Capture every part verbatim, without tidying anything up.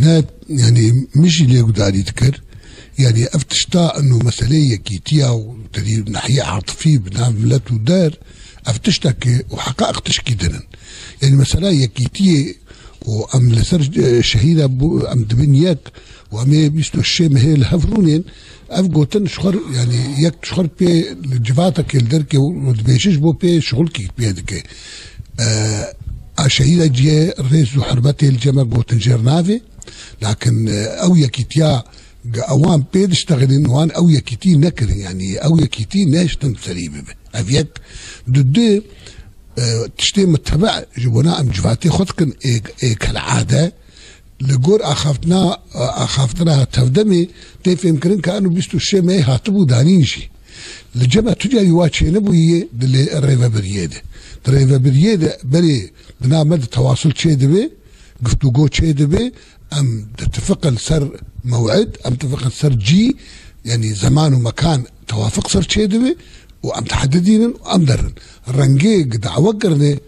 Ne, yani, min jî lê gudarî dikir. Yani, ev tişta eno meseleyê yekîtiya û tedî nehiyê atifî bi nav milet û der, ev tiştekê û heqaiq tişkî din in. Yani, mesela yekîtiyê û em li ser, e, şehîda bû, em dibin yek û em ê bîst û şê mehê li hev rûnên, ev gotin ji xwe, yani, yek ji xwe pê li civatekê li derkê û dibêje ji bo pê şixulkî pê dike. E, a şehîda cihê rêz û hurmetê li cem me gotin jêr navê. Lakin, e, ew yekîtiya ge ewan pê diştexilin, wan ew yekîtî nekirin, yani ew yekîtî nehiştin serî bibe. Ev yek, du, du, e, tiştê min tebe ji bona em civatê xwe dikin, ê, ê kelade, li gor axaftina, axaftina tevdemê tê fêmkirin ka eno bîst û şê mey hatibû danîn jî. Li cem me tu carî wa çênebûyî di lê rêvebiriyê de. Di rêvebiriyê de berê bi nav me de tewasul çêdibe, guftûgo çêdibe, em ditifiqin ser mew'id, em ditifiqin ser cî, yani zeman û mekan tewafiq ser çêdibe û em dihedidînin û em derin. Rengê gi dawe kirine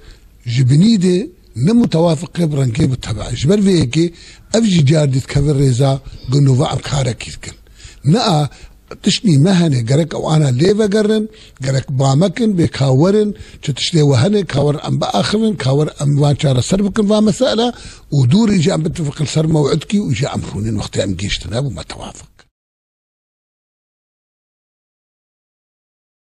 ji binî de ne mutewafiqê bi rengê bi tebe. Ji ber vê yekê ev jî car dî dikeve rêza gunova em karekî dikin. Ne a tiştî me hene, gerek ew ana lê vegerin, gerek ba me kin, bê ka werin, çi tiştê we hene, ka werin em biaxivin, ka werin em van çareser bikin va mesela û dûrî jî em bitifiqin ser mew'idkî û jî em rûnin wextê em gihîştine bû me tewafiq.